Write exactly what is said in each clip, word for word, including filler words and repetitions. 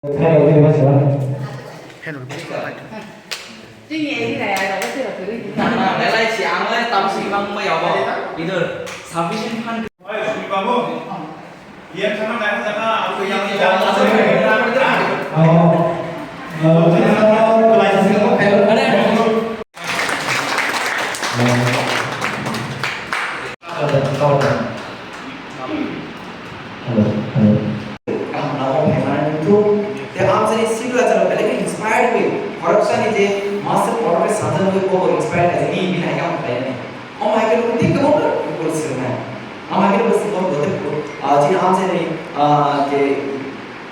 Belai si ang le tam si bang mai abo. Leader, sufficient fund. Kaham namo phaimani nungthung. Tei amchaini sikla chalo belai khe inspired wi khoroksani je master khoroknwi sanjak nugwi bobo inspired khaijak ni bini hai khe ang khlainani. Omo hai khe nukgo tei kwbangma rokni borok swrwngnai. Omo hai khe nukgo swrwngmani bo tei, ah, chini amchaini, ah, je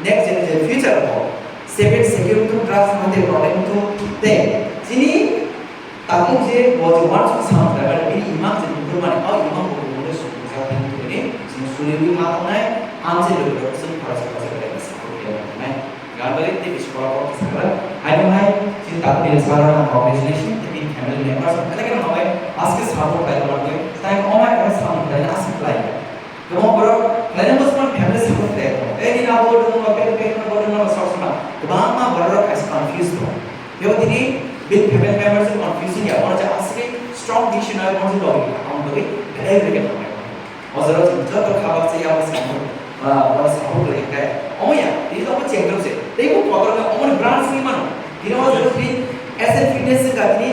next gen je future rok seven secure wngthung, drugs mate problem wngthung tei chini Takung je bo je uansuk samung khlai mani, bini imang je nuhur mani, o imang bo bo le sukjak thani thani chwng suri wi ma tongnai, ang je logi rok chwng khoroksa khoroksa belai khe support khlai tongnai. Gan bai tei bisi borok kok sakha. Haino hai chini takung ni sara ang congratulation tei bini family members belai khe no bai aske support khlai tongma twi tai o mai khe samung khlai aswk khlai. Kwbangma borok khlaina bwswkma family support khlai tongo. Tei nini abo dwngno, tei tei kheno bo dwngno sok sokma. Kwbangma borok rok kaisa confuse tongo. Tei bo tini bini family members ni confusion ya, bono je aswk strong decision nai, bono je logi kha, aboni bagwi belai belai khe tongmani. O jora chwng joto kha baksa ya, bo samung, ah, bono support khlai khe. Omo ya, tini tongo chengtok se. Tei bo kotor khe, omoni branch ni mano. Tini o jora tini S N Fitness se ga tini,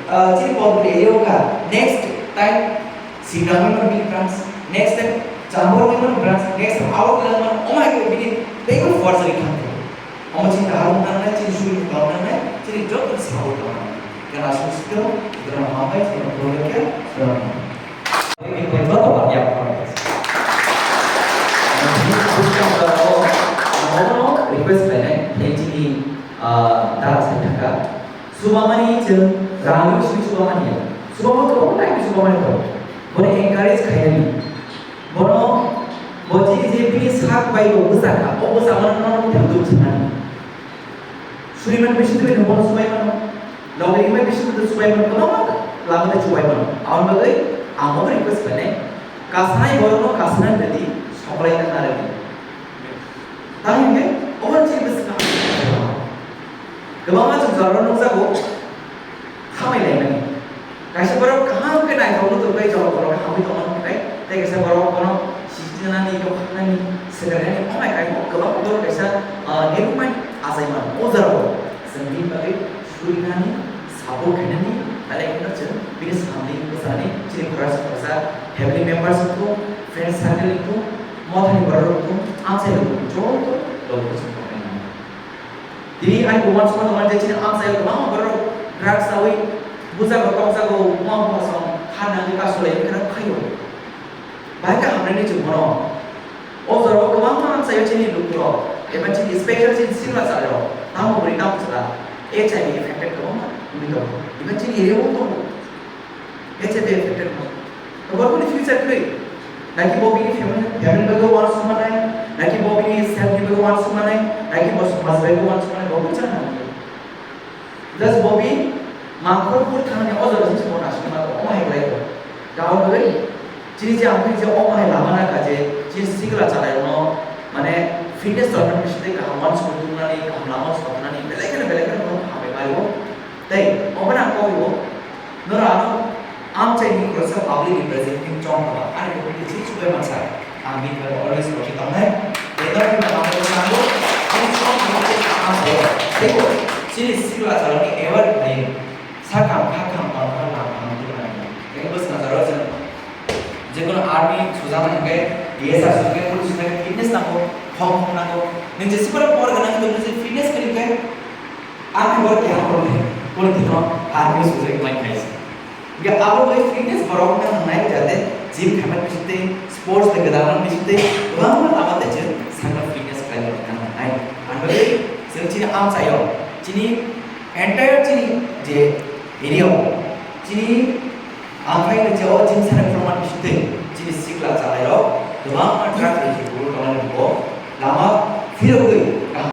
ah, chini bol area o kha. Next time Singramwi mano bini branch, next time Chamborwi mano branch, next time Agartala mano, omo hai khe bini teibo forgery kha. Omo chini dahar wng nangnai, chini suri wng nangnai, chini joto ni sabo wng nangnai. Khe aswk sitwrwng, sitwrwng hambai, sitwrwng hambai khe, sitwrwng hambai. Bini joto hamya kha. Ang bini buskang jora o, ang bono request khlainai, tei chini, ah, dara sai thangkha. Chubamani chwng rang wi simi chubamani ya. Chubama kwbangma time chubamani tongo. Bono encourage khainani. Bono bo chini je bini sak bai bo bwsa kha, o bwsa mano nono tei duk sanani. Suriman bisi twi no bono chubai mano. Logi rimai bisi twi chubai mano, kwbangma lama tei chubai mano. Aboni bagwi ang omo request khlainai. Kasanai borokno kasanani rwdi, soklaina narwdi. Tamo hwnkhe obo chini bwskango kwbangma chwng jorao nukjago, hamai laimani. Kaisa borok kaham khe naithok nukjago, tei jora borok hamwi tongmani hwnkhe, tei kaisa borok bono sijinani, yoknani, swkaknani, omo hai kaisa kwbangma borok kaisa, ah, nirokmani achai mano. O jorao chwng bini bagwi surinani, support khainani, belai kheno chwng bini samung bwsani chini khoroksa khoroksa family members wngkhu, friend circle wngkhu, mothani borok wngkhu, amchai rok joto logi chwng tongnai nango. Tini ani bo uansukma tongnai je chini amchai o kwbangma borok drugs chawi bujak rok tokjago, buma buma song kha nangwi kasu lai wngkhe khaio. Bahai khe hamnani chwng bono. O jorao kwbangma amchaio chini lukurok, eba chini special chini sikla chalairok, tamo bwrwi tamo chwla, H I V affected kwbangma wngwi tongo. Even chini area o tongo, H I V affected wngma. To borokni future kwrwi, naki bo bini family, family bagwi uansukmanai, naki bo bini self ni bagwi uansukmanai, naki bo somaj bagwi uansukmanai, bo bwchang nangya. Just bo bini mangkhor pur thangni o jaga se bo naisingma tongo, omo hai khlai tongo. Karon bagwi chini je ang je omo hai lama nangkha je chini sikla chalairokno mane fitness department bisingtwi kaham uansukmung tubunani, kaham lama soknani, belai kheno belai kheno borok hambai mario. Tei obono ang kok rwo, norok ano amchaini khoroksa public representative chong kha ba, ani community chini chubai mansa. Ang bini bagwi always rogi tongnai. Tei norokni bagwi ang bo sango, ang chong kha ba ang bo. Teibo chini sikla chalani aware khlai, sakam khakam tongkha lam ham tubunai. Tei bwskango chwng jekono army sujak hwnkhe, D S R sujak hwnkhe, police sujak hwnkhe, fitness nango, khom khom nango. Nwng jesi borok por gwnang tongwi fitness kwrwi khe, ang borok keha por khe, por dino army sujak mai khlai se. Hingke abo bai fitness borok wngna nangnai, jate gym khaimani bisingtwi, sports tei gwdalmani bisingtwi kwbangma lama tei chwng sakno fitness khlaina nangnai. Ang bagwi chwng chini amchaio, chini entire chini je area o, chini amchaini je o gym sana khulumani bisingtwi chini sikla chalairok kwbangma drug reject rok tongnai bo lama phirogwi